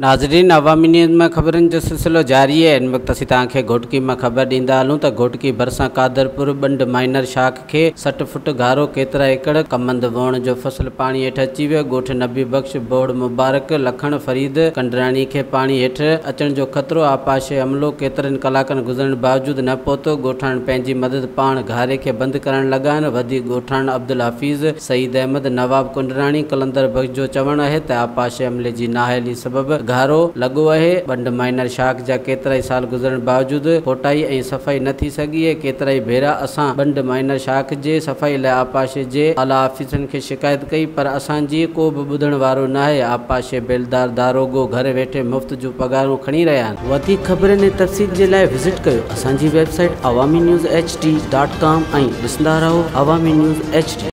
ناظرين عوامي نيوز مان خبرن جو سلسلو جاري آهي هن وقت اسين توهان کي گهوٽڪي مان خبر ڏيندا هلون ته گهوٽڪي ڀرسان قادرپور ٻنڊ مائنر شاخ کي 60 فٽ گهارو ڪيترا ايڪڙ ڪمند ووڻ جو فصل پاڻي هيٺ اچي ويو ڳوٺ نبي بخش بوهڙ مبارڪ لکڻ فريد ڪنڊراڻي کي پاڻي هيٺ اچڻ جو خطرو آبپاشي عملو ڪيترن ڪلاڪن گذرڻ باوجود نه پهتو ڳوٺاڻن پنهنجي مدد پاڻ گهاري کي بند ڪرائڻ لڳا آهن وڌيڪ ڳوٺاڻن عبدالحفيظ سعيد احمد، نواب ڪنڊراڻي، قلندر بخش جو چوڻ آهي ته آبپاشي عملي جي نااهلي سبب گهارو لڳو آهي، ٻنڊ مائنر شاخ جا ڪيترائي سال گذرڻ باوجود کوٽائي ۽ صفائي نه ٿي سگهي آهي، ڪيترائي ڀيرا اسان ٻنڊ مائنر شاخ جي صفائي لاء آبپاشي جي اعليٰ آفيسرن کي شڪايت ڪئي پر اسان جي ڪو به ٻڌڻ وارو ناهي، آبپاشي بيلدار داروغو گهر ويٺي مفت جون پگهارون کڻي رهيا آهن. وڌيڪ خبرن ۽ تفصيل جي لاء وزٽ ڪيو اسان جي website Awami news H D dot com ۽ ڏسندا رهو عوامي نيوز ايڇ ڊي.